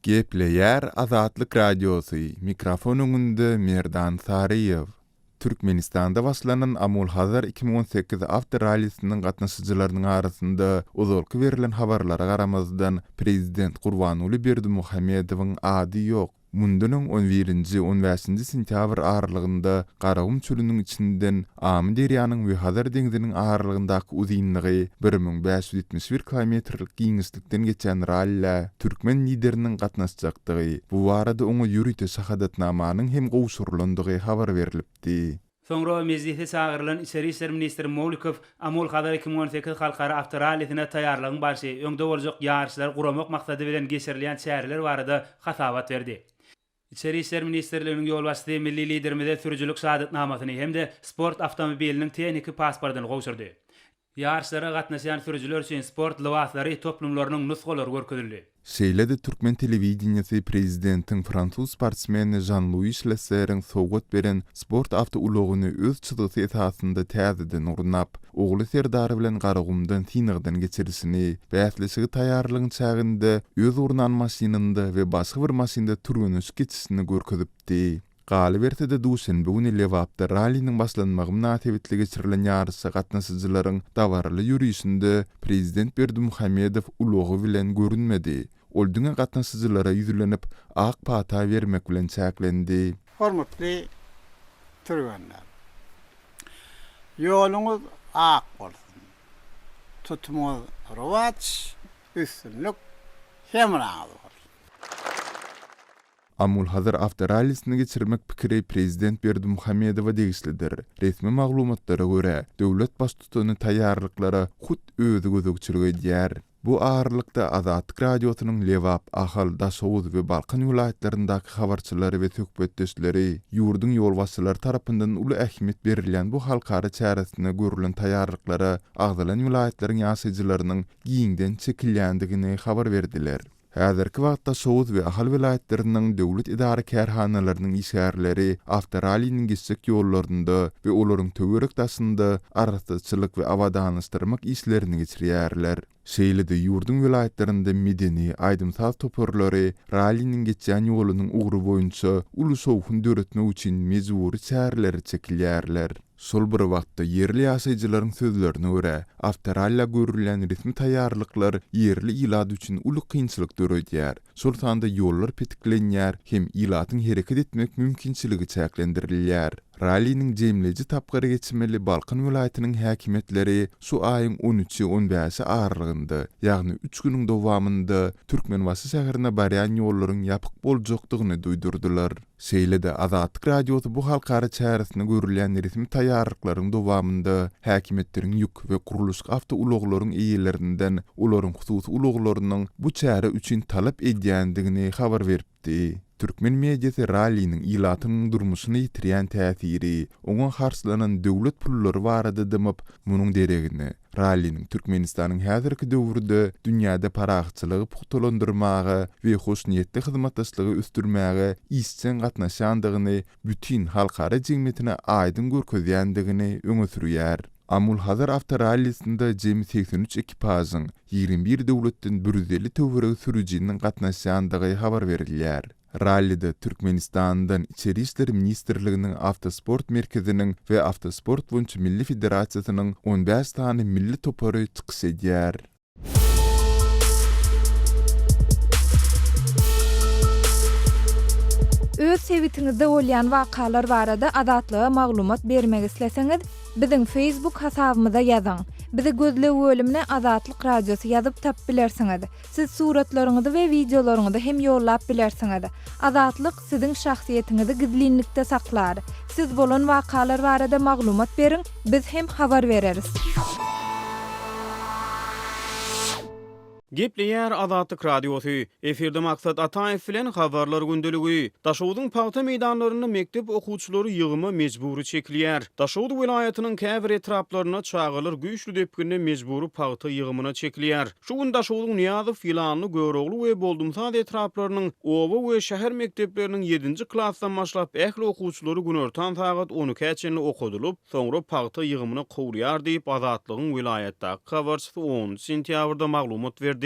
Gepleýär Azatlyk Radiosy, mikrofon öňünde Merdan Saryýew. Türkmenistanda başlanan Amul-Hazar 2018 awtorallisiniň gatnaşyjylarynyň arasynda ozalky berlen habarlara garamazdan, prezident Gurbanguly Berdimuhamedowyň ady ýok. Mundan öň on birinji, on bäşinji sentýabr aralygynda Garagum çölüniň içinden Amyderýanyň we Hazar deňziniň aralygyndaky uzynlygy 1571 kilometrlik giňişlikden geçen rallä türkmen Lideriniň gatnaşjakdygy, bu barada oňa ýörite şahadatnamanyň hem gowşurylandygy habar berlipdi. Soňra mejlise çagyrylan içeri işler ministri Mowlikow Amul-Hazar 2018 halkara awtorallisine taýýarlygyň barşy, öňde boljak ýaryşlary guramak maksady bilen geçirilýän çäreler barada hasabat berdi. Içeri işler ministrliginiň ýolbaşçysy milli Liderimize sürüjilik şahadatnamasyny hem-de sport awtomobiliniň tehniki pasportyny gowşurdy. Ýaryşlara gatnaşýan sürüjiler üçin sport lybaslary toplumlarynyň nusgalary görkezildi. Şeýle-de türkmen telewideniýesi prezidentiň fransuz sportsmeni Žan-Lui Şlesseriň sowgat beren sport awtoulagyny öz çyzgysy esasynda täzeden gurnap, ogly Serdar bilen Garagumdan synagdan geçirişini, bäsleşige taýýarlygyň çäginde öz gurnan maşynynda we başga bir maşynda türgenleşik geçişini görkezipdi. Galyberse-de, duşenbe güni Lebapda ralliniň başlanmagy mynasybetli geçirilen ýaryşa gatnaşyjylaryň dabaraly ýörişinde prezident Berdimuhamedow ulagy bilen görünmedi. Ol diňe gatnaşyjylara ýüzlenip, ak pata bermek bilen çäklendi. Hormatly türgenler! Ýoluňyz ak bolsun! Tutumyňyz rowaç, üstünlik hemraňyz bolsun! Amul-Hazar awtorallisini geçirmek pikiri prezident Berdimuhamedowa degişlidir. Resmi maglumatlara görä, döwlet baştutany taýýarlyklara hut özi gözegçilik edýär. Bu aralykda, Azatlyk Radiosynyň Lebap, Ahal, Daşoguz we Balkan welaýatlaryndaky habarçylary we söhbetdeşleri ýurduň ýolbaşçylary tarapyndan uly ähmiýet berilýän bu halkara çäresine görlen taýýarlyklara agzalan welaýatlaryň ýaşaýjylarynyň giňden çekilýändigini habar berdiler. Häzirki wagtda Daşoguz we Ahal welaýatlarynyň döwlet edara-kärhanalarynyň işgärleri awtoralliniň geçjek ýollarynda we olaryň töwerek-daşynda arassaçylyk we abadanlaşdyrmak işlerini geçirýärler. Şeýle-de ýurduň welaýatlarynda medeni, aýdym-saz toparlary ralliniň geçýän ýolunyň ugry boýunça uly şowhun döretmek üçin mejbury çärelere çekilýärler. Şol bir wagtda, ýerli ýaşaýjylaryň sözlerine görä, awtoralla görülýän resmi taýýarlyklar ýerli ilat üçin uly kynçylyk döredýär, şol sanda ýollar petiklenýär hem ilatyň hereket etmek mümkinçiligi çäklendirilýär. Ralliniň jemleýji tapgyry geçmeli Balkan welaýatynyň häkimiýetleri şu aýyň on üçi, on bäşi aralygynda, ýagny üç günüň dowamynda Türkmenbaşy şäherine barýan ýollaryň ýapyk boljakdygyny duýdurdylar. Şeýle-de, Azatlyk Radiosy bu halkara çäresine görülýän resmi taýýarlyklaryň dowamynda häkimiýetleriň ýük we gurluşyk awtoulaglaryň eýelerinden olaryň hususy ulaglarynyň bu çäre üçin talap edýändigini habar beripdi. Türkmen mediasy ralliniň ilatyň durmuşyna ýetirýän täsiri, oňa harçlanan döwlet pullary barada dymyp, munuň deregine, Ralliniň Türkmenistanyň häzirki döwürde dünýäde parahatçylygy pugtalandyrmaga we hoşniýetli hyzmatdaşlygy ösdürmäge işjeň gatnaşýandygyny bütin halkara jemgyýetine aýdyň görkezýändigini öňe sürýär. Amul-Hazar awtorallisinde jemi 83 ekipažyň, 21 döwletden 150 töweregi sürüjiniň gatnaşýandygy habar berilýär. Rallide Türkmenistandan Içeri işler ministrliginiň Awtosport merkeziniň we Awtosport boýunça milli federasiýasynyň on bäş sany milli topary çykyş edýär. Öz sebitiňizde bolýan wakalar barada Azatlyga maglumat bermek isleseňiz, biziň Facebook hasabymyza ýazyň. Bizi gözleg bölümine Azatlyk Radiosy ýazyp tapyp bilersiňiz. Siz suratlaryňyzy we wideolaryňyzy hem ýollap bilersiňiz. Azatlyk siziň şahsyýetiňizi gizlinlikde saklar. Siz bolan wakalar barada maglumat beriň, biz hem habar bereris. Gepleýär Azatlyk Radiosy. Efirde Maksat Ataýew bilen Habarlar gündeligi. Daşogzuň pagta meýdanlarynda mekdep okuwçylary ýygyma mejbury çekilýär. Daşoguz welaýatynyň käbir etraplarynda çagalar güýçli depginde mejbury pagta ýygymyna çekilýär. Şu gün Daşogzuň Nyýazow, Ýylanly, Görogly we Boldumsaz etraplarynyň oba we şäher mekdepleriniň ýedinji klasdan başlap ähli okuwçylary günortan sagat on ikä çenli okadylyp, soňra pagta ýygymyna kowulýar diýip, Azatlygyň welaýatdaky habarçysy onunjy sentýabrda maglumat berdi.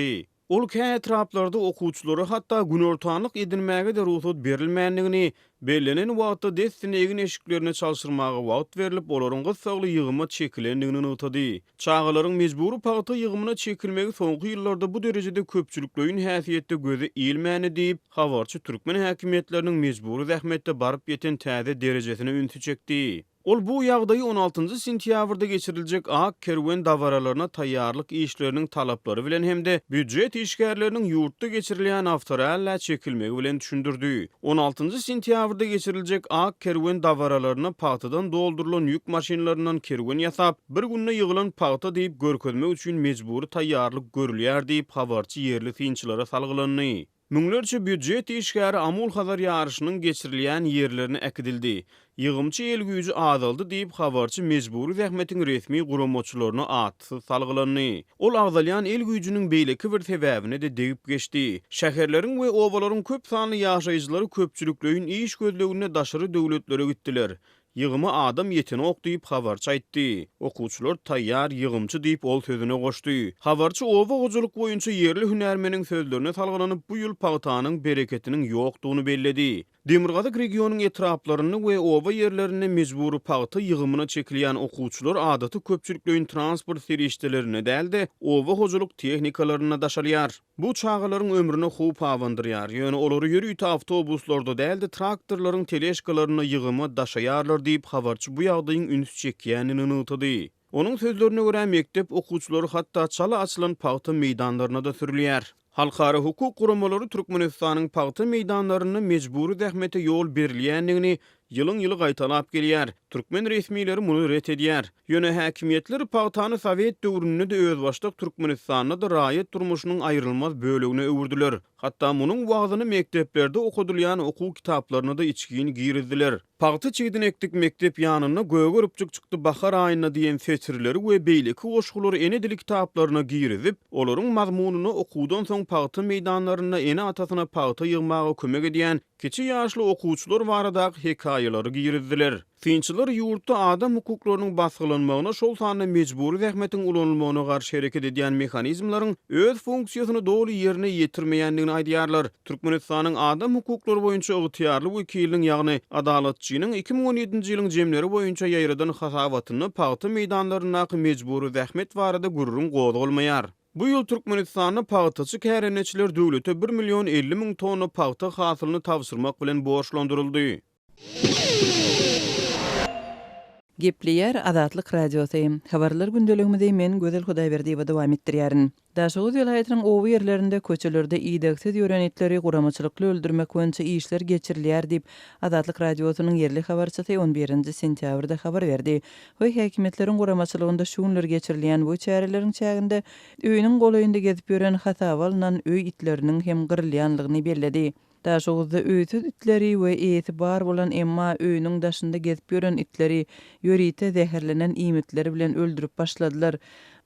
Ol kä etraplarda okuwçylara hatda günortanlyk edinmäge-de rugsat berilmändigini, bellenen wagtda dessine egin-eşiklerini çalşyrmaga wagt berlip, olaryň gyssagly ýygyma çekilendigini nygtady. Çagalaryň mejbury pagta ýygymyna çekilmegi soňky ýyllarda bu derejede köpçülikleýin häsiýetde göze ilmändi diýip, habarçy türkmen häkimiýetleriniň mejbury zähmetde baryp ýeten täze derejesine ünsi çekdi. Ol bu ýagdaýy on altynjy sentýabrda geçiriljek Ak kerwen dabaralaryna taýýarlyk işleriniň talaplary bilen hem-de býujet işgärleriniň ýurtda geçirilýän awtorallä çekilmegi bilen düşündirdi. On altynjy sentýabrda geçiriljek Ak kerwen dabaralaryna pagtadan doldurylan ýük maşynlaryndan kerwen ýasap, bir günde ýygylan pagta diýip görkezmek üçin mejbury taýýarlyk görülýär diýip, habarçy ýerli synçylara salgylandy. Müňlerçe býujet işgäri Amul-Hazar ýaryşynyň geçirilýän ýerlerine äkidildi. Ýygymçy el güýji azaldy diýip, habarçy mejbury zähmetiň resmi guramaçylaryna atsyz salgylandy. Ol agzalýan el güýjüniň beýleki bir sebäbine-de degip geçdi. Şäherleriň we obalaryň köp sanly ýaşaýjylary köpçülikleýin iş gözleginde daşary döwletlere gitdiler. Ýygyma adam ýetenok diýip, habarçy aýtdy. Okuwçylar taýýar ýygymçy diýip, ol sözüne goşdy. Habarçy oba hojalyk boýunça ýerli hünärmeniň sözlerine salgylanyp, bu ýyl pagtanyň bereketiniň ýokdugyny belledi. Demirgazyk regionyň etraplarynda we oba ýerlerinde mejbury pagta ýygymyna çekilýän okuwçylar adaty köpçülikleýin transport serişdelerinde däl-de, oba hojalyk tehnikalarynda daşalýar. Bu çagalaryň ömrüne howp abandyrýar, ýöne olary ýörite awtobuslarda däl-de, traktorlaryň teležkalarynda ýygyma daşaýarlar diýip, habarçy bu ýagdaýyň üns çekýändigini nygtady. Onuň sözlerine görä, mekdep okuwçylary hatda çala açylan pagta meýdanlaryna-da sürülýär. Halkara hukuk guramalary Türkmenistanyň pagta meýdanlarynda mejbury zähmete ýol berilýändigini ýylyň-ýyly gaýtalap gelýär. Türkmen resmileri muny ret edýär. Ýöne häkimiýetler pagtany sowet döwründe-de özbaşdak Türkmenistanda-da raýat durmuşynyň aýrylmaz bölegine öwürdiler. Hatda munuň wagzyny mekdeplerde okadylýan okuw kitaplaryna-da içgin girizdiler. Pagta çigdini ekdik mekdep ýanynda, gögeripjik çykdy bahar aýynda diýen setirleri we beýleki goşgulary ene dili kitaplaryna girizip, olaryň mazmunyna okuwdan soň pagta meýdanlarynda ene-atasyna pagta ýygmaga kömek edýän Kiçi ýaşly okuwçylar baradaky hekaýalary girizdiler. Synçylar ýurtda adam hukuklarynyň basgylanmagyna, şol sanda mejbury zähmetiň ulanylmagyna garşy hereket edýän mehanizmleriň öz funksiýasyny doly ýerine ýetirmeýändigini aýdýarlar. Türkmenistanyň adam hukuklary boýunça ygtyýarly wekiliniň, ýagny Adalatçynyň 2017-nji ýylyň jemleri boýunça ýaýradan hasabatynda pagta meýdanlaryndaky mejbury zähmet barada gürrüň gozgalmaýar. Bu ýyl Türkmenistanda pagtaçy kärendeçiler döwlete bir million 50 müň tonna pagta hasylyny tabşyrmak bilen borçlandyryldy. Gepleýär Azatlyk Radiosy. Habarlar gündeligimizi men Gözel Hudaýberdiýewa dowam etdirýärin. Daşoguz welaýatynyň oba ýerlerinde köçelerde idegsiz ýören itleri guramaçylykly öldürmek boýunça işler geçirilýär diýip, Azatlyk Radiosynyň ýerli habarçysy on birinji sentýabrda habar berdi. We häkimiýetleriň guramaçylygynda şu günler geçirilýän bu çäreleriň çäginde öýüniň golaýynda gezip ýören hasaba alnan öý itleriniň hem gyrylýanlygyny belledi. Daşoguzda öýsüz itleri we eýesi bar bolan emma öýüniň daşynda gezip ýören itleri ýörite zäherlenen iýmitler bilen öldürip başladylar.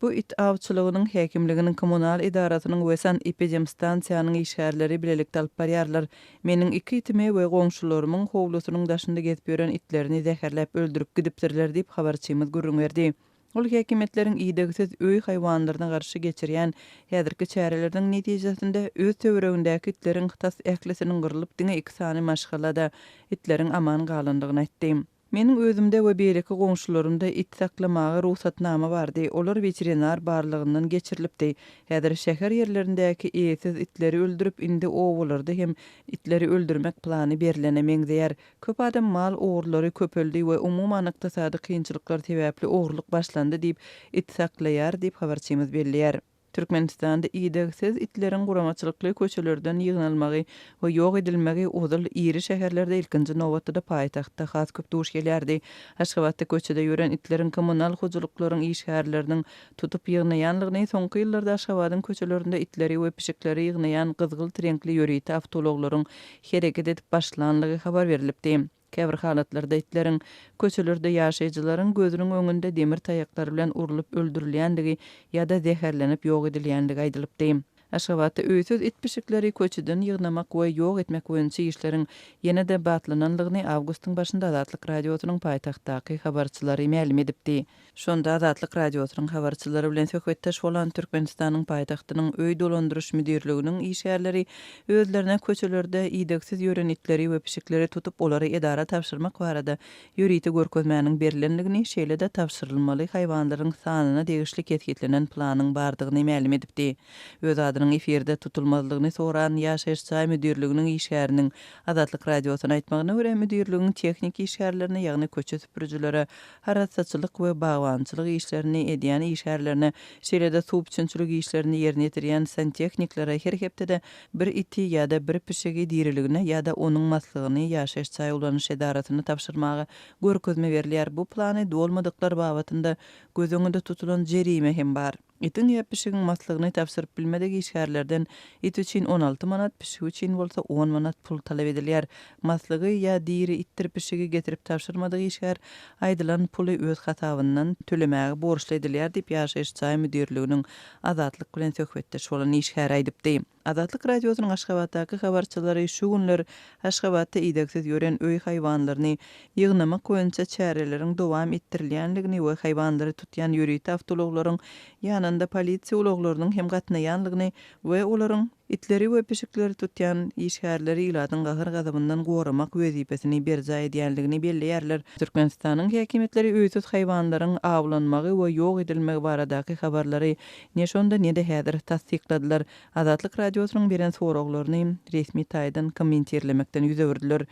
Bu it awçylygynyň häkimliginiň kommunal edarasynyň we sanepidemstansiýanyň işgärleri bilelikde alyp barýarlar. Meniň iki itimi we goňşularymyň howlusynyň daşynda gezip ýören itlerini zäherläp öldürip gidipdirler diýip, habarçymyz gürrüň berdi. Ol häkimiýetleriň idegsiz öý haýwanlaryna garşy geçirýän häzirki çäreleriniň netijesinde öz töweregindäki itleriň tas ählisiniň gyrlyp, diňe iki sany maşgalada itleriň aman galandygyny aýtdy. Meniň özümde we beýleki goňşularymda it saklamaga rugsatnama bardy, olar weterinar barlagyndan geçirilipdi. Häzir şäher ýerlerindäki eýesiz itleri öldürip, indi obalarda hem itleri öldürmek plany berlene meňzeýär. Köp adam mal ogrulary köpeldi we umuman ykdysady kynçylyklar sebäpli ogurlyk başlandy diýip, it saklaýar diýip, habarçymyz belleýär. Türkmenistanda idegsiz itleriň guramaçylykly köçelerden ýygnalmagy we ýok edilmegi ozal iri şäherlerde, ilkinji nobatda-da paýtagtda has köp duş gelýärdi. Aşgabatda köçede ýören itleriň kommunal hojalyklaryň işgärleriniň tutup ýygnaýanlygyny, soňky ýyllarda Aşgabadyň köçelerinde itleri we pişikleri ýygnaýan gyzgylt reňkli ýörite awtoulaglaryň hereket edip başlanlygy habar berlipdi. Käbir halatlarda itleriň köçelerde ýaşaýjylaryň gözüniň öňünde demir taýaklar bilen urlup öldürilýändigi ýa-da zäherlenip ýok edilýändigi aýdylypdy. Aşgabatda öýsüz it-pişikleri köçeden ýygnamak we ýok etmek boýunça işleriň ýene-de batlanandygyny awgustyň başynda Azatlyk Radiosynyň paýtagtdaky habarçylary mälim edipdi. Şonda Azatlyk Radiosynyň habarçylary bilen söhbetdeş bolan Türkmenistanyň paýtagtynyň öý dolandyryş müdirliginiň işgärleri özlerine köçelerde idegsiz ýören itleri we pişikleri tutup olary edara tabşyrmak barada ýörite görkezmäniň berlendigini, şeýle-de tabşyrylmaly haýwanlaryň sanyna degişli kesgitlenen planyň bardygyny mälim edipdi. Öz adynyň efirde tutulmazlygyny soran ýaşaýyş jaý müdirliginiň işgäriniň Azatlyk Radiosyna aýtmagyna görä, müdirligiň tehniki işgärlerine, ýagny köçe süpürijilere, arassaçylyk we bagbançylyk işlerini edýän işgärlerine, şeýle-de suw üpjünçilik işlerini ýerine ýetirýän santehniklere her hepdede bir iti ýa-da bir pişigi diriligine ýa-da onuň maslygyny ýaşaýyş jaý ulanyş edarasyna tabşyrmaga görkezme berilýär. Bu plany dolmadyklar babatynda göz öňünde tutulan jerime hem bar. Itiň ýa pişigiň maslygyny tabşyryp bilmedik işgärlerden it üçin 16 manat, pişik üçin bolsa on manat pul talap edilýär. Maslygy ýa diri itdir pişigi getirip tabşyrmadyk işgär aýdylan puly öz hasabyndan tölemäge borçly edilýär diýip, ýaşaýyş jaý müdirliginiň Azatlyk bilen söhbetdeş bolan işgäri aýdypdy. Azatlyk Radiosynyň Aşgabatdaky habarçylary şu günler Aşgabatda idegsiz ýören öý haýwanlaryny ýygnamak boýunça çäreleriň dowam etdirilýändigini we haýwanlary tutýan ýörite awtoulaglaryň ýanynda polisiýa ulaglarynyň hem gatnaýandygyny we olaryň itleri we pişikleri tutýan işgärleri ilatyň gahar-gazabyndan goramak wezipesini berjaý edýändigini belleýärler. Türkmenistanyň häkimiýetleri öýsüz haýwanlaryň awlanmagy we ýok edilmegi baradaky habarlary ne şonda, ne-de häzir tassykladylar. Azatlyk Radiosynyň beren soraglaryny resmi taýdan kommentirlemekden ýüz öwürdiler.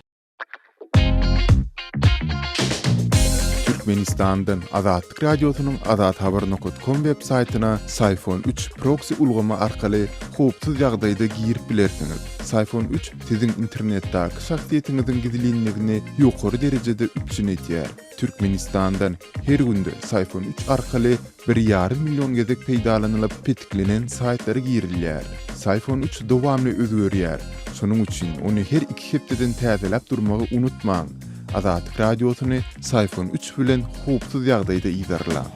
Türkmenistandan Azatlyk Radiosynyň azathabar nokat kom web saýtyna Syfon üç proksi ulgamy arkaly howpsuz ýagdaýda girip bilersiňiz. Syfon üç siziň internetdäki şahsyýetiňiziň gizlinligini ýokary derejede üpjün edýär. Türkmenistandan her günde Syfon üç arkaly bir ýarym million gezek peýdalanylyp petiklenen saýtlara girilýär. Syfon üç dowamly özgerýär. Şonuň üçin ony her iki hepdeden täzeläp durmagy unutmaň. Azatlyk Radiosyny Syfon üç bilen howpsuz ýagdaýda yzarlaň.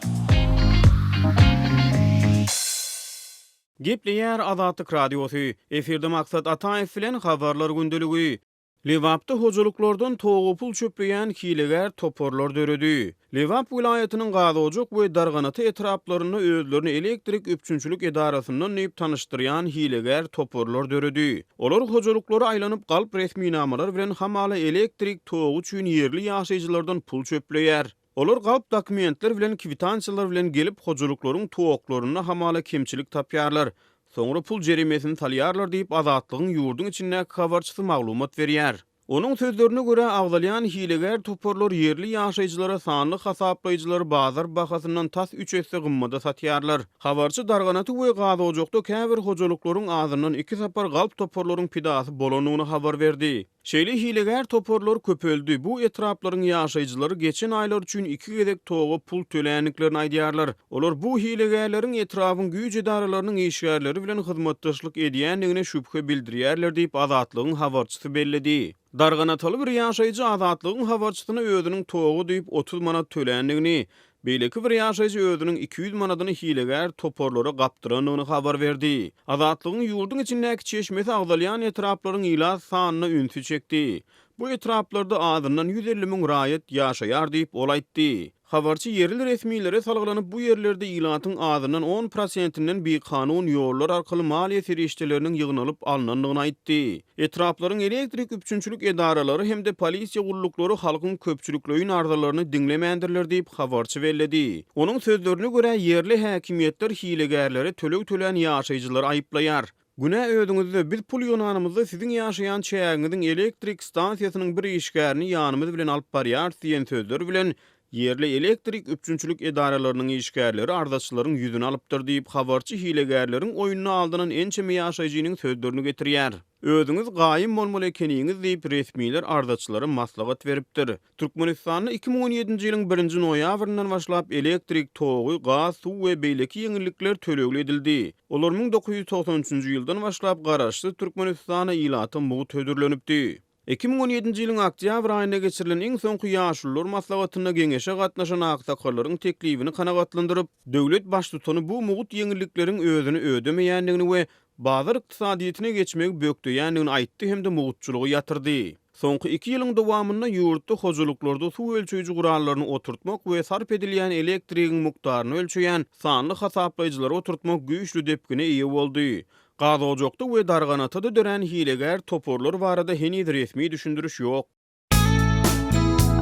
Gepleýär Azatlyk Radiosy. Efirde Maksat Ataýew bilen Habarlar gündeligi. Lebapda hojalyklardan toga pul çöpleýän hilegär toparlar döredi. Lebap welaýatynyň Gazojak we Darganata etraplarynda özlerini elektrik üpjünçilik edarasyndan diýip tanyşdyrýan hilegär toparlar döredi. Olar hojalyklara aýlanyp galp resminamalar bilen hamala elektrik togy üçin ýerli ýaşaýjylardan pul çöpleýär. Olar galp dokumentler bilen, kwitansiýalar bilen gelip, hojalyklaryň toklarynda hamala kemçilik tapýarlar. Soňra pul jerimesini salýarlar diýip, Azatlygyň ýurduň içindäki habarçysy maglumat berýär. Onuň sözlerine görä, agzalýan hilegär toparlar ýerli ýaşaýjylara sanly hasaplaýjylary bazar bahasyndan tas üç esse gymmada satýarlar. Habarçy Darganaty we Gazojakda käbir hojalyklaryň azyndan iki sapar galp toparlaryň pidasy bolandygyny habar berdi. Şeýle hilegär toparlar köpeldi. Bu etraplaryň ýaşaýjylary geçen aýlar üçin iki gezek toga pul töländiklerini aýdýarlar. Olar bu hilegärleriň etrabyň güýç edaralarynyň işgärleri bilen hyzmatdaşlyk edýändigine şübhe bildirýärler diýip, Azatlygyň habarçysy belledi. Darganataly bir ýaşaýjy Azatlygyň habarçysyna özüniň toga diýip 30 manat töländigini, Beýleki bir ýaşaýjy özüniň 200 manadyny hilegär toparlara gapdyrandygyny habar berdi. Azatlygyň ýurduň içindäki çeşmesi agzalýan etraplaryň ilat sanyna ünsi çekdi. Bu etraplarda azyndan 150 müň raýat ýaşaýar diýip, ol aýtdy. Habarçy ýerli resmilere salgylanyp, bu ýerlerde ilatyň azyndan on prosentinden bikanun ýollar arkaly maliýe serişdeleriniň ýygnalyp alnandygyny aýtdy. Etraplaryň elektrik üpjünçilik edaralary hem-de polisiýa gulluklary halkyň köpçülikleýin arzalaryny diňlemändirler diýip, habarçy belledi. Onuň sözlerine görä, ýerli häkimiýetler hilegärlere töleg tölän ýaşaýjylary aýyplaýar. Günä özüňizde, biz pul ýygnanymyzda siziň ýaşaýan çägiňiziň elektrik stansiýasynyň bir işgärini ýanymyz bilen alyp barýarys diýen sözler bilen Ýerli elektrik üpjünçilik edaralarynyň işgärleri arzaçylaryň ýüzüni alypdyr diýip, habarçy hilegärleriň oýnuna aldanan ençeme ýaşaýjynyň sözlerini getirýär. Özüňiz gaýym bolmaly ekeniňiz diýip, resmiler arzaçylara maslahat beripdir. Türkmenistanda 2017-nji ýylyň birinji noýabryndan başlap elektrik togy, gaz, suw we beýleki ýeňillikler tölegli edildi. Olar 1993-nji ýyldan başlap Garaşsyz Türkmenistanda ilata mugt hödürlenipdi. 2017-nji ýylyň oktýabr aýynda geçirilen iň soňky Ýaşulular maslahatynda geňeşe gatnaşan aksakallaryň teklibini kanagatlandyryp, döwlet Baştutany bu mugt ýeňillikleriň özüni ödemeýändigini we bazar ykdysadyýetine geçmegi bökdeýändigini aýtdy hem-de mugtçulygy ýatyrdy. Soňky iki ýylyň dowamynda ýurtda hojalyklarda suw ölçeýji gurallaryny oturtmak we sarp edilýän elektrigiň mukdaryny ölçeýän sanly hasaplaýjylary oturtmak güýçli depgine eýe boldy. Gazojakda we Darganatada dörän hilegär toparlar barada heniz resmi düşündiriş ýok.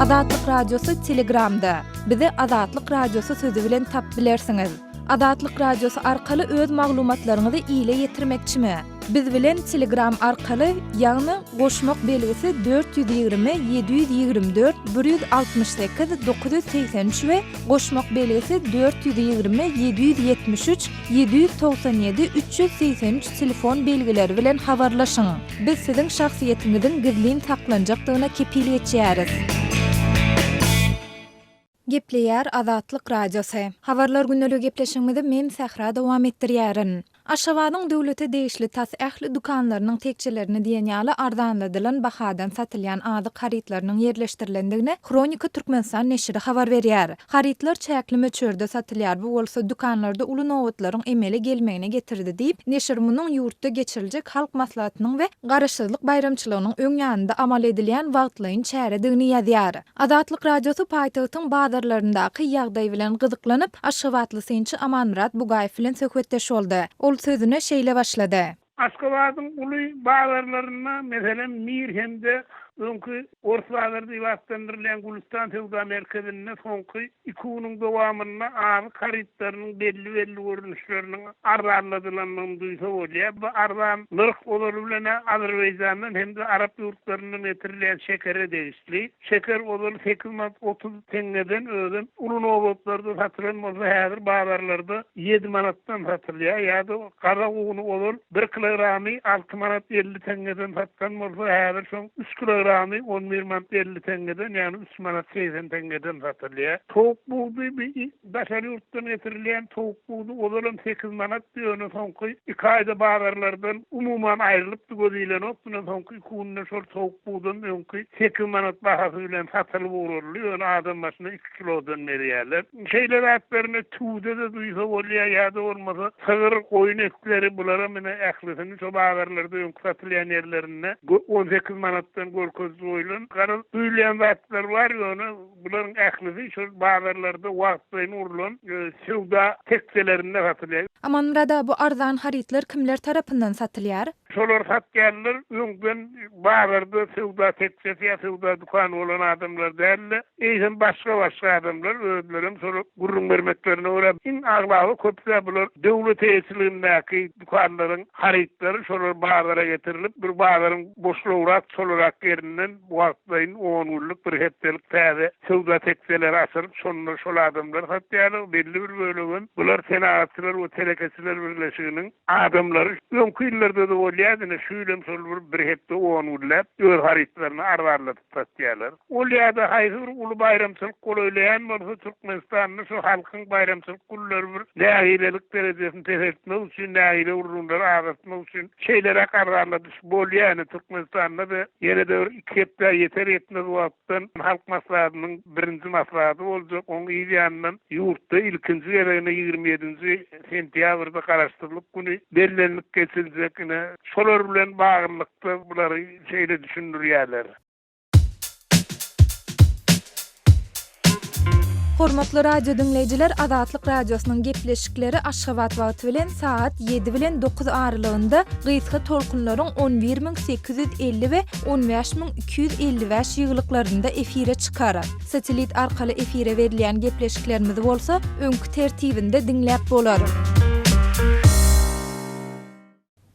Azatlyk Radiosy Telegramda. Bizi Azatlyk Radiosy sözi bilen tap bilersiňiz. Azatlyk Radiosy arkaly öz maglumatlaryňyzy ile ýetirmekçimi? Biz bilen Telegram arkaly, ýagny goşmak belgisi 420 724 168 983 we goşmak belgisi 420 773 797 383 telefon belgileri bilen habarlaşyň. Biz siziň şahsyýetiňiziň gizlin saklanjakdygyna kepil geçýäris. Gepleýär Azatlyk Radiosy. Habarlar gündeligi gepleşigimizi men Sähra dowam etdirýärin. Aşgabadyň döwlete degişli tas ähli dükanlarynyň tekjelerini diýen ýaly arzanladylan bahadan satylýan azyk harytlarynyň ýerleşdirilendigini Hronika Türkmenistan neşiri habar berýär. Harytlar çäkli möçberde satylýar, bu bolsa dükanlarda uly nobatlaryň emele gelmegine getirdi diýip, neşir munuň ýurtda geçiriljek Halk Maslahatynyň we Garaşsyzlyk baýramçylygynyň öň ýanynda amal edilýän wagtlaýyn çäredigini ýazýar. Azatlyk Radiosy paýtagtyň bazarlaryndaky ýagdaý bilen gyzyklanyp, aşgabatly synçy Amanmyrat Bugaýew bilen söhbetdeş boldy. Ol sözüne şeýle başlady. Aşgabadyň uly bazarlarynda, meselem, Mir hem-de öňki Ors bazary diýip atlandyrylýan Gülüstan söwda merkezinde soňky iki günüň dowamynda azyk harytlarynyň belli-belli görnüşleriniň arzanladylandygyny duýsa bolýar. Bu arzan nyrh ozaly bilen-ä Azerbaýjandan hem-de arap ýurtlaryndan getirilýän şekere degişli. Şeker ozal sekiz manat 30 teňňeden özem uly nobatlarda satylan bolsa, häzir bazarlarda ýedi manatdan satylýar. Ýa-da gazak uny ozal bir kilogramy alty manat 50 teňňeden satylan bolsa, häzir şoň üç kilogramy on bir manat 50 teňňeden, ýagny üç manat 80 teňňeden satylýar. Towuk budy bi daşary ýurtdan getirilýän towuk budy ozalam sekiz manatdy, ýöne soňky iki aýda bazarlardan umuman aýrylypdy, göz ilenokdy. Ine soňky iki günde şol towuk budam öňki sekiz manat bahasy bilen satylyp ugraldy, ýöne adam başyna iki kilodan berýärler. Şeýle zatlaryny tüwüde-de duýsa bolýar, ýa-da bolmasa sygyr, goýun etleri, bularam ine ählisini şo bazarlarda öňki satylýan ýerlerinde on sekiz manatdan görkeziji goýlan. Garaz, duýulýan zatlar bar, ýöne bularyň ählisi şol bazarlarda wagtlaýyn gurlan söwda tekjelerinde satylýar. Amanmyrat aga, bu arzan harytlar kimler tarapyndan satylýar? Şolary satýanlar öňden bazarda söwda tekjesi ýa söwda dükany bolan adamlar däl-de, eýsem başga-başga adamlar, özlerem şol gürrüň bermeklerine görä, iň aglaba köpüs-ä bular döwlet eýeçiligindäki dükanlaryň harytlary, şolar bazara getirilip, bir bazaryň boşlawrak, çolarak ýerinden wagtlaýyn on günlük, bir hepdelik täze söwda tekjeleri açylyp, şonda şol adamlar satýarlar, belli bir bölegem bular Senagatçylar we telekeçiler birleşiginiň Adamlary öňki ýyllarda-da bolýardy, ine şu ýylam şol bir bir hepde, on günläp öz harytlaryny arzanladyp satýarlar. Ol ýa-da haýsy bir uly baýramçylyk golaýlaýan bolsa, Türkmenistanda şu halkyň baýramçylyk günleri bir nägilelik derejesini peseltmek üçin, nägile gürrüňleri azaltmak üçin şeýleräk arzanladyş bolýar. Ine Türkmenistanda-da ýene-de bir iki hepdä ýeter-ýetmez wagtdan Halk Maslahatynyň birinji maslahaty boljak, oň yz ýanyndan ýurtda ilkinji gezegine 27-nji Sentýabrda Garaşsyzlyk güni bellenilip geçiljek, ine, şolar bilen baglylykda bulary şeýle düşündirýärler. Hormatly radio diňleýjiler Azatlyk Radiosynyň gepleşikleri Aşgabat wagty bilen sagat ýedi bilen dokuz aralygynda gysga tolkunlaryň 11850 we 15255 ýygylyklarynda efire çykar. Satellit arkaly efire berilýän gepleşiklerimizi bolsa öňki tertibinde diňläp bolar.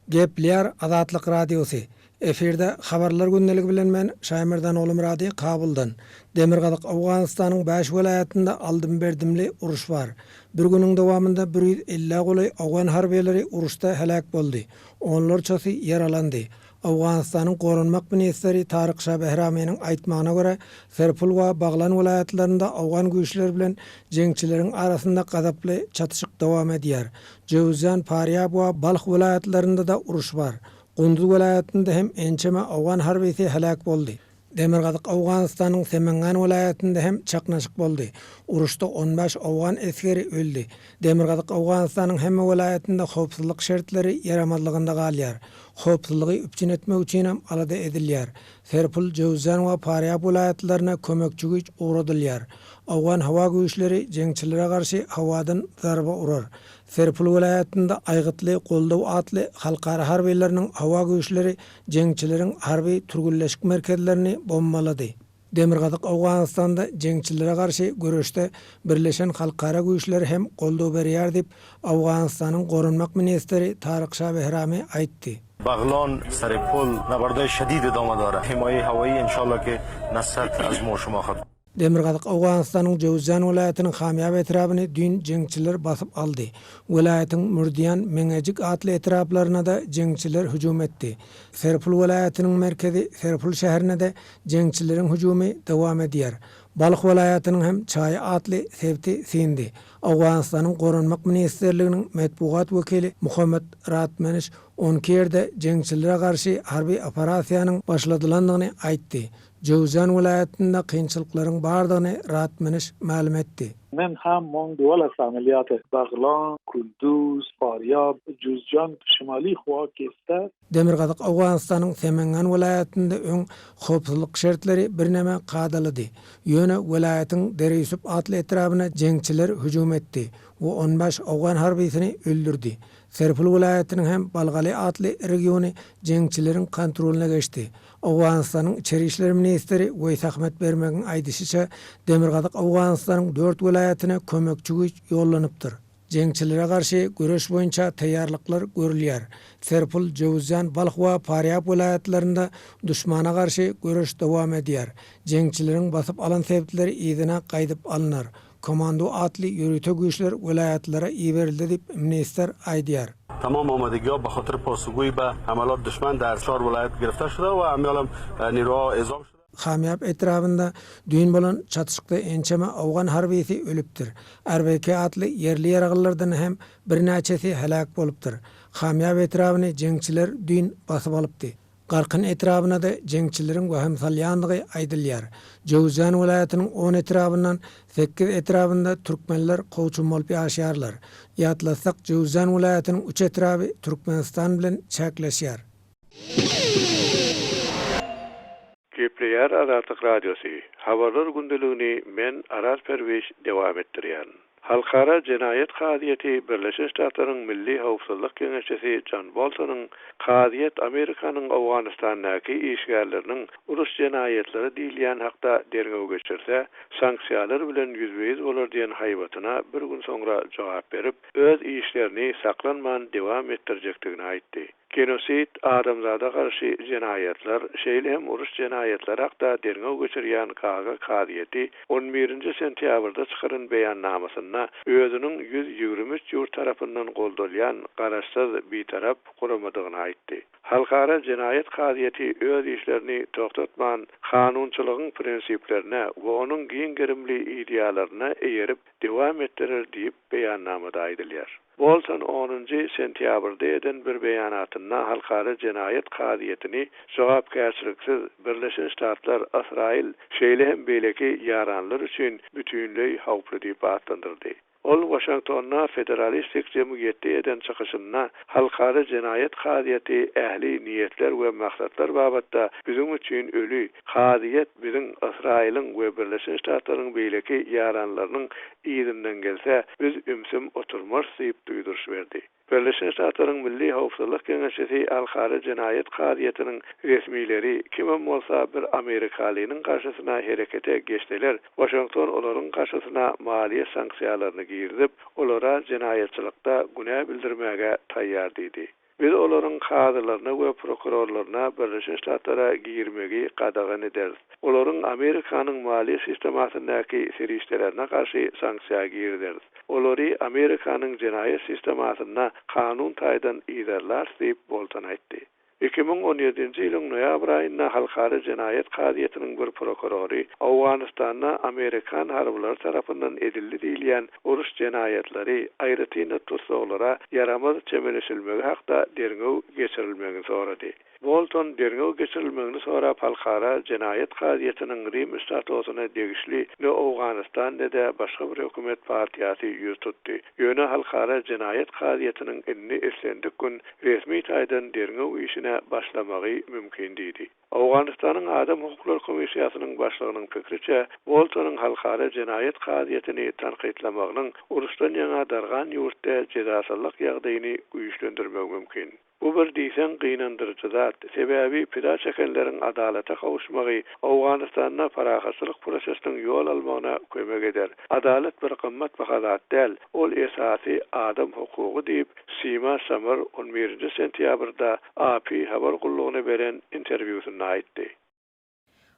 Gepleýär Azatlyk Radiosy. Efirde Habarlar gündeligi bilen men Şaýmerdan Ogulmyrady Kabuldan. Demirgazyk Owganystanyň bäş welaýatynda aldym-berdimli uruş bar. Bir günüň dowamynda bir ýüz ellä golaý owgan harbyýlary uruşda heläk boldy, onlarçasy ýaralandy. Owganystanyň goranmak ministri Taryk Şabehraminiň aýtmagyna görä, Serpul we Baglan welaýatlarynda owgan güýçleri bilen jeňçileriň arasynda gazaply çatyşyk dowam edýär. Jöwüzjan, Farýab we Balh welaýatlarynda-da uruş bar. Gunduz welaýatynda hem ençeme owgan harbysy heläk boldy. Demirgazyk Owganystanyň Semengan welaýatynda hem çaknyşyk boldy. Uruşda on bäş owgan esgeri öldi. Demirgazyk Owganystanyň hemme welaýatynda howpsuzlyk şertleri ýaramazlygynda galýar. Howpsuzlygy üpjün etmek üçinem alada edilýär. Serpul, Jöwüzjan we Farýab welaýatlaryna kömekçi güýç ugradylýar. Owgan howa güýçleri jeňçilere garşy howadan zarba urar. Serpul welaýatynda Aýgytly goldaw atly halkara harbylarynyň howa güýçleri jeňçileriň harby türgenleşik merkezlerini bombalady. Demirgazyk Owganystanda jeňçilere garşy göreşde birleşen halkara güýçleri hem goldaw berýär diýip, Owganystanyň goranmak ministri Taryk Şa Behrami aýtdy. Baglan, Saripol nabardai şedid edama dara. Himaye hawayi inşallah ki nasrat az mo şuma khat. Demirgazyk Owganystanyň Jöwüzjan welaýatynyň Hamýap etrabyny düýn jeňçiler basyp aldy. Welaýatyň Mürdiýan, Meňejik atly etraplaryna-da jeňçiler hüjüm etdi. Serpul welaýatynyň merkezi Serpul şäherine-de jeňçileriň hüjümi dowam edýär. Balh welaýatynyň hem Çaýy atly sebiti syndy. Owganystanyň Goranmak ministrliginiň metbugat wekili Muhammet Ratmeniş on iki ýerde jeňçilere garşy harby operasiýanyň başladylandygyny aýtdy. Jöwüzjan welaýatynda kynçylyklaryň bardygyny Ratmeniş mälim etdi. Men ham mong duwalas ameliyat Baglan, Kunduz, Farýab, Juzjan şimali hwa keste. Demirgazyk Owganystanyň Semengan welaýatynda öň howpsuzlyk şertleri birneme kadalydy. Ýöne welaýatyň Dereýusup atly etrabyna jeňçiler hüjüm etdi we on bäş owgan harbysyny öldürdi. Serpul welaýatynyň hem Balgali atly regiony jeňçileriň kontrolyna geçdi. Owganystanyň içeri işler ministri Weýs Ahmet Bermegiň aýdyşyça, Demirgazyk Owganystanyň dört welaýatyna kömekçi güýç ýollanypdyr. Jeňçilere garşy göreş boýunça taýýarlyklar görülýär. Serpul, Jöwüzjan, Balh we Farýab welaýatlarynda duşmana garşy göreş dowam edýär. Jeňçileriň basyp alan sebitleri yzyna gaýdyp alnar. Komando atly ýörite güýçler welaýatlara iberildi diýip, ministr aýdýar. Tamam amadegiha be hatir pasugui be hamalat duşman dar çar welayat girifte şude we amialam niruha ezam şude. Hamýap etrabynda düýn bolan çatyşykda ençeme owgan harbysy ölüpdir. RBK atly ýerli ýaraglylardan hem birnäçesi heläk bolupdyr. Hamýap etrabyny jeňçiler düýn basyp alypdy. Garkyn etrabyna-da jeňçileriň wehim salýandygy aýdylýar. Jöwüzjan welaýatynyň on etrabyndan sekiz etrabynda türkmenler kowçum bolup ýaşaýarlar. Ýatlatsak, Jöwüzjan welaýatynyň üç etraby Türkmenistan bilen çäkleşýär. Gepleýär Azatlyk Radiosy, Habarlar gündeligini men, Araz Perwiş, dowam etdirýärin. Halkara jenaýat kazyýeti Birleşen Ştatlaryň Milli howpsuzlyk geňeşçisi Jon Boltonyň kazyýet Amerikanyň Owganystandaky işgärleriniň uruş jenaýatlary diýilýän hakda derňew geçirse, sanksiýalar bilen ýüzbe-ýüz bolar diýen haýbatyna bir gün soňra jogap berip, öz işlerini saklanman dewam etdirjekdigini aýtdy. Genosid, adamzada garşy jenaýatlar, şeýle hem uruş jenaýatlary hakda derňew geçirýän Gaaga kazyýeti on birinji sentýabrda çykaran beýannamasynda özüniň 123 ýurt tarapyndan goldalýan garaşsyz, bitarap guramadygyny aýtdy. Halkara jenaýat kazyýeti öz işlerini togtatman, kanunçylygyň prinsiplerine we onuň giň gerimli idealaryna eýerip dewam etdirer diýip, beýannamada aýdylýar. Bolton onunjy sentýabrda eden bir beýanatynda Halkara jenaýat kazyýetini jogapkärçiliksiz Birleşen Ştatlar, Ysraýyl, şeýle hem beýleki ýaranlar üçin bütinleý howply diýip atlandyrdy. Ol Waşingtonda Federalistik jemgyýetde eden çykyşynda Halkara jenaýat kazyýeti ähli niýetler we maksatlar babatda biziň üçin öli, kazyýet biziň, Ysraýylyň we Birleşen Ştatlaryň beýleki ýaranlarynyň yzyndan gelse, biz ümsüm oturmarys diýip duýduryş berdi. Birleşen Ştatlaryň Milli howpsuzlyk geňeşçisi Halkara jenaýat kazyýetiniň resmileri kimem bolsa bir amerikalynyň garşysyna herekete geçseler, Waşington olaryň garşysyna maliýe sanksiýalaryny girizip, olara jenaýatçylykda günä bildirmäge taýýar diýdi. Biz olaryň kazylaryna we prokurorlaryna Birleşen Ştatlara girmegi gadagan ederis. Olaryň Amerikanyň maliýe sistemasyndaky serişdelerine garşy sanksiýa girizeris. Olary Amerikanyň jenaýat sistemasynda kanun taýdan yzarlarys diýip, Bolton aýtdy. 2017-nji ýylyň noýabr aýynda Halkara jenaýat kazyýetiniň bir prokurory Owganystanda amerikan harbylary tarapyndan edildi diýilýän uruş jenaýatlary, aýratyn-da tussaglara ýaramaz çemeleşilmegi hakda derňew geçirilmegini sorady. Bolton derňew geçirilmegini sorap Halkara jenaýat kazyýetiniň Rim statusyna degişli ne Owganystan ne-de başga bir hökümet partiýasy ýüz tutdy. Ýöne Halkara jenaýat kazyýetiniň indi islendik gün resmi taýdan derňew işine başlamagy mümkin diýdi. Owganystanyň Adam hukuklary komissiýasynyň başlygynyň pikriçe, Boltonyň Halkara jenaýat kazyýetini tankytlamagynyň uruşdan ýaňa dargan ýurtda jezasyzlyk ýagdaýyny güýçlendirmegi mümkin. Bu bir diýseň gynandyryjy zat, sebäbi pida çekenleriň adalata gowuşmagy Owganystanda parahatçylyk prosesiniň ýol almagyna kömek eder. Adalat bir gymmatbaha zat däl, ol esasy adam hukugy diýip, Sima Samar on birinji sentýabrda AP habar gullugyna beren interwýusynda aýtdy.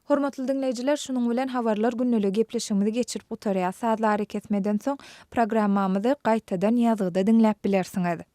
Hormatly diňleýjiler, şunuň bilen Habarlar gündeligi gepleşigimizi geçirip gutarýas. Sazly arakesmeden soň programmamyzy gaýtadan ýazgyda diňläp bilersiňiz.